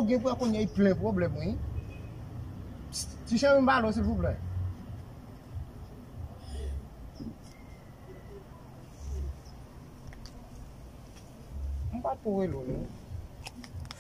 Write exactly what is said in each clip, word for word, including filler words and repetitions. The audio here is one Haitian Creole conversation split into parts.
Gen pou kounye a, li plen pwoblèm, wi. Ti cheri, m ba l silvouplè. M pa t pou rele w, non.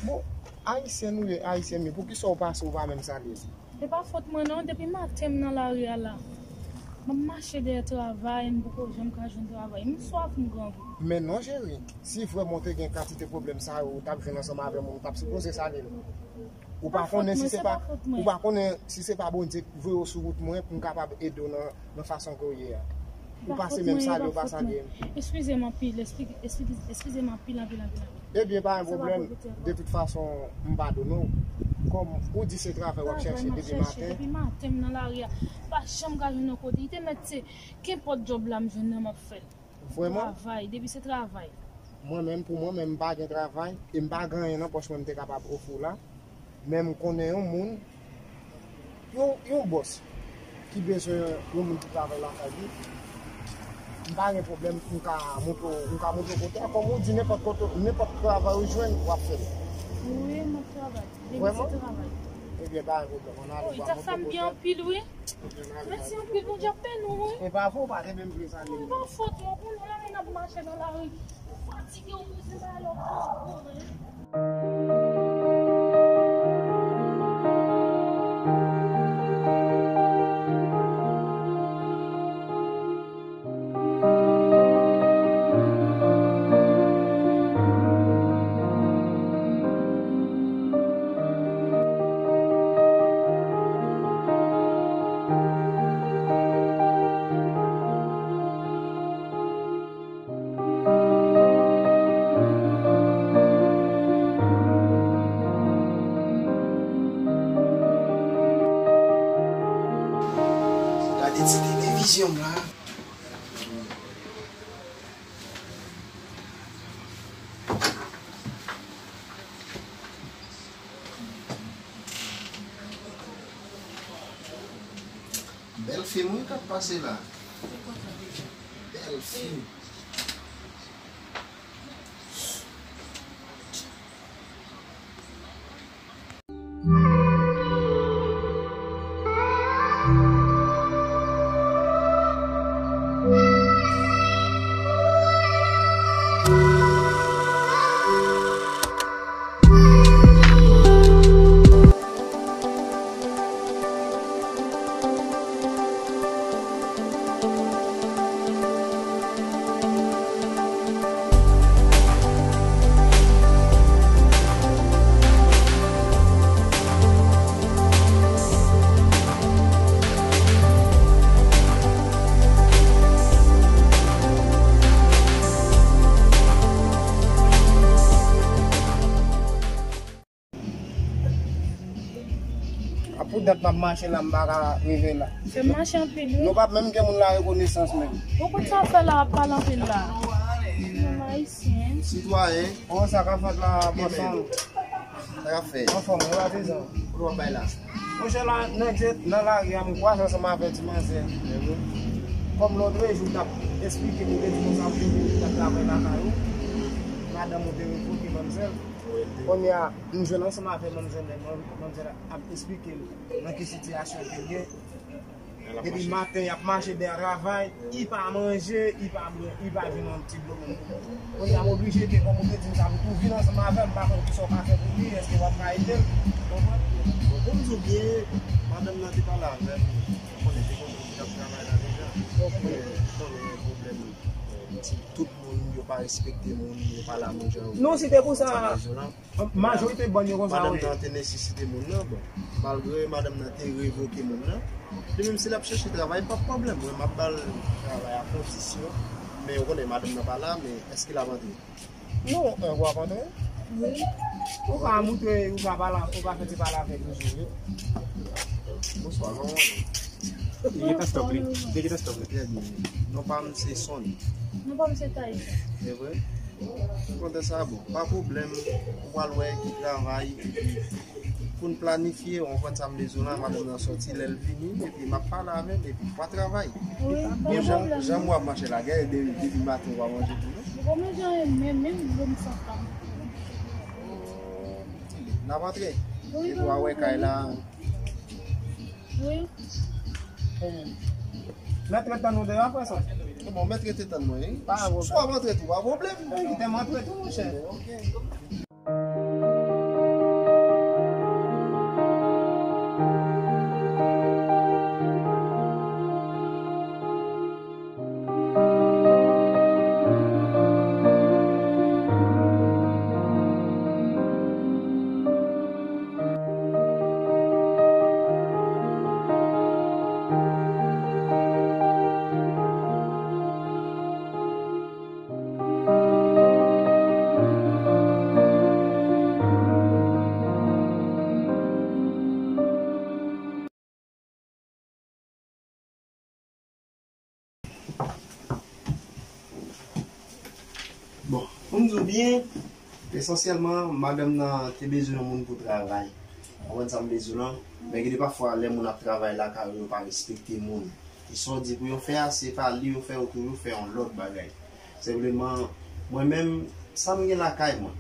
Bon, ayisyen nou ye, ayisyen m ye. Poukisa w pase, w pa menm salye l? E pa fòt mwen, non. Depi maten m nan lari a la. M ap mache dèyè travay, m poko janm ka jwenn travay. M swaf, m grangou. Men non, cheri. Si vrèman w te gen kantite pwoblèm sa yo, ou t ap jwenn ansanm avè m, ou t ap sipoze salye l. Ou pa konnen si se pa, ou pa konnen si se pa Bondye k voye w sou wout mwen pou m kapab ede w nan, nan fason ke w ye a. Ou pase menm salye, ou pa salye m. Eskize m anpil, eskize m anpil, anpil, anpil, anpil. Ebyen, pa gen pwoblèm. De tout fason, m padone w. Kòm ou di se travay w ap chèche depi maten. Depi maten m nan lari a. Pa janm ka jwenn yon kote. Li te mèt se kenpòt djòb la m jwenn nan m ap fè l. Vrèman? Travay, depi se travay. Mwen menm, pou mwen menm, m pa gen travay e m pa gen anyen nan pòch mwen m te kapab ofri w la. Men m konnen yon moun, yon, yon bòs ki bezwen yon moun pou travay lakay li. M pa gen pwoblèm, m ka montre w, m ka montre w kote a. Kòm ou di, nenpòt kote, nenpòt travay ou jwenn, w ap fè l. Wi, m ap travay. Depi se travay. Ebyen, pa gen pwoblèm. Ann ale. Wi, sa fè m byen anpil, wi. Mèsi anpil, Bondye ap beni w, wi. E pa fò, w pa te menm vle salye m. E pa fòt mwen, kounye a la, moun ap mache nan lari. Ou fatige, ou bezwen bay lòt moun. Gade ti televizyon m la. Bèl fim wi k ap pase la. Bèl fim. A pou dat m ap mache la, m pa ka rive la. Se mache anpil, wi. Nou p ap menm gen moun la rekonesans menm. Ou konn sa w fè la, w ap pale anpil la. Yon ayisyen. Sitwayen. Bon, sa k ap fèt la, bòs an? Sa k ap fèt? Anfòm, wi, patizan. Kote w ap bay la? Monchè, la, nan djèt, nan lari a, m kwaze ansanm avèk ti manzè. Kòm lòtrejou, m t ap esplike, m te di konsa, m te di, m t ap travay lakay ou. Madanm ou te revoke manmzèl. Kounye a, m jwenn ansanm avèk manmzèl, manm-, manmzèl ap esplike m nan ki sitiyasyon ke l ye. Depi maten, y ap mache dèyè travay, li pa manje, li pa bwè, li pa jwenn yon ti dlo menm. Kounye a, m oblije ke, kòm ou te di m sa, pou tou vin ansanm avè m, m pa konn kisa w ka fè pou li, èske w ap ka ede l, ou konprann? Bon, pou m di w byen, madanm nan te pale avè m, ou konnen, te gen yon moun ki t ap travay la deja. Ou konnen, ou konnen pwoblèm, eh, ti tout moun, yo pa respekte moun, yo pa la moun jan yo vle. Non, si te pou sa, majorite bann yo konsa, wi. Madanm nan te nesesite moun nan, bon, malgre madanm nan te revoke moun nan, li menm si l ap chèche travay, pa pwoblèm, mwen, m ap ba l travay a kondisyon, men ou konnen, madanm nan pa la, men èske l ap antre? Non, eh, w ap antre. Wi. Ou ka montre, ou ka pale, ou ka fè ti pale avèk nou, wi. Bonswa, kòman w ye? Li gentan stòp li. Li gentan stòp li. Trè byen. Non pa m se Sony. Non pa m se Tyson. Se vre? M kontan sa, bon. Pa pwoblèm. Ou pral wè ki travay. Pou n planifye, w konprann sa m bezwen la, madanm nan sòti, lè l vini, epi m ap pale avè l, epi w a travay. Wi, pa gen pwoblèm. Jan m wè w ap mache la, gade, de-, depi maten w pa manje tou, non? Ou pa manje anyen, menm, menm dlo m san pa m. N ap antre. Wi, epi w a wè kay la. Wi. Mèt ret tann ou deyò apre sa. Bon, mèt rete tann mwen, wi. Pa gen pwoblèm. Si w ap antre tou, pa pwoblèm. Wi, kite m antre tou, monchè. Ok. Bon, pou m di w byen, esansyèlman, madanm nan te bezwen yon moun pou travay. Ou konprann sa m vle di w lan? Men gen de pafwa, lè moun ap travay lakay ou, yo pa respekte moun. E sa w di pou yo fè a, se pa li yo fè, yo toujou fè yon lòt bagay. Senpleman, mwen menm, sa m gen lakay mwen.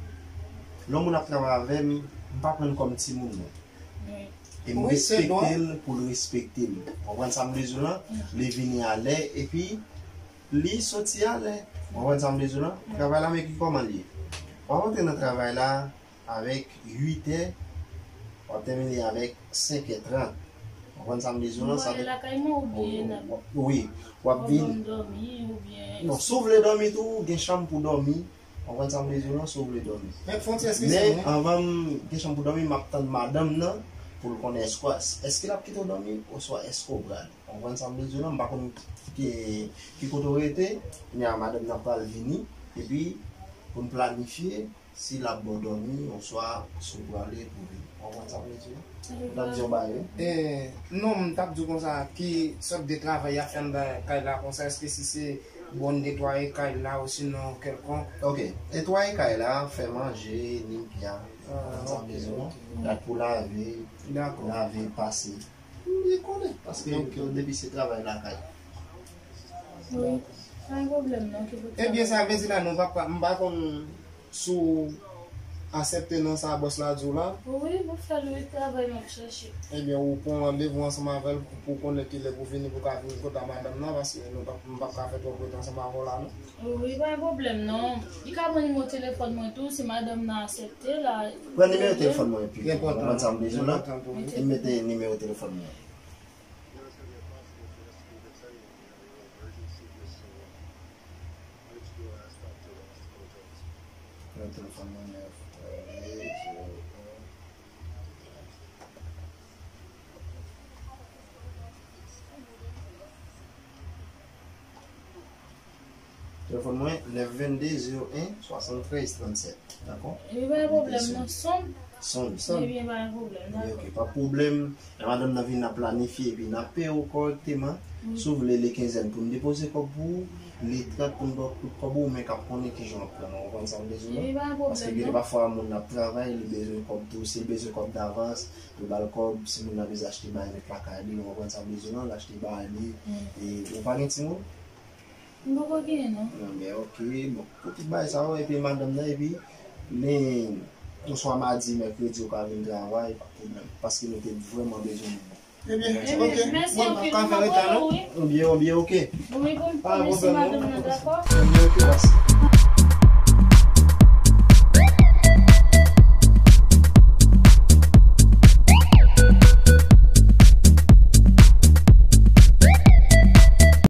Lè yon moun ap travay avè m, m pa pran l kòm timoun mwen. E m respekte l pou l respekte m. Ou konprann sa m vle di w lan? Li vini alè, epi li soti alè. Ou konprann sa m vle di w lan? Travay la, men ki kòman l ye. W ap antre nan travay la avèk uit è, w ap tèmine avèk senk è trant. Ou konprann sa m vle di w lan? Sa vle lakay mwen oubyen wi, w ap vin. Non, si w vle dòmi tou, gen chanm pou dòmi. Ou konprann sa m vle di w lan, si w vle dòmi. Men anvan m gen chanm pou dòmi, m ap tann madanm nan pou l konnen èske, èske l ap kite w dòmi oswa èske w pral. Ou konprann sa m vle di w lan, m pa konn ki, ki kote w rete. Kounye a madanm nan pral vini, epi pou n planifye si l ap ba w dòmi oswa si w prale pou vini. Ou konprann sa m vle di w lan? Ou t ap di yon bagay, wi? E, non, m t ap di w konsa, ki sòt de travay y ap fè anndan kay la konsa? Èske si se bon netwaye kay la osinon kèlkonk? Ok. Netwaye kay la, fè manje, netwaye. Ou konprann sa m vle di w lan? Dat pou lave, lave, pase. Li konnen, paske depi se travay lakay. Wi, pa gen pwoblèm non, ki pou... Ebyen, sa vle di la, nou pa, pa, m pa konn si w aksepte non sa bòs la di w la. Wi, m ap fè l, wi, travay m ap chèche. Ebyen, ou pran randevou ansanm avè l pou, pou konnen kilè pou vini, pou ka vin kòt a madanm nan, paske nou p ap, m p ap ka fè twòp ret ansanm avè w la non. Wi, pa gen pwoblèm non. Li ka pran nimewo telefòn mwen tou, si madanm nan aksepte la. Pran nimewo telefòn mwen epi. Ou konprann sa m vle di w lan? Li mete nimewo telefòn mwen. Pran telefòn mwen nèf trè de zewo en. Telefòn mwen, nèf venn de zewo en swasanntrèz trannsèt. Dakò? Ebyen, pa gen pwoblèm non. Sonn? Sonn. Ebyen, pa gen pwoblèm, dakò. Ok, pa pwoblèm. Lè madanm nan vin, n ap planifye, epi n ap peye w kòrèkteman. Si w vle, le kenzèn pou n depoze kòb pou ou, le trant pou n ba w tout kòb ou, men k ap konnen kijan w ap pran l. Ou konprann sa m vle di w lan? Ebyen, pa gen pwoblèm non. Paske gen de pafwa, moun ap travay, li bezwen kòb tou, si l bezwen kòb davans, pou ba l kòb, si moun nan bezwen achte bagay nèt lakay li, ou konprann sa m vle di w lan, l achte bagay li, e ou pa gen timoun? M poko genyen non. Ebyen, ok, bon, pou tout bagay sa yo, epi madanm nan, epi, men, oswa madi, mèkredi, ou ka vin travay, pa pwoblèm, paske nou te vrèman bezwen moun. Ebyen, ok, mèsi anpil, m ap rele w wi. Ebyen, ebyen, ok. Bon, wi, pou m remèsye madanm nan, dakò? Ebyen, ok, mèsi.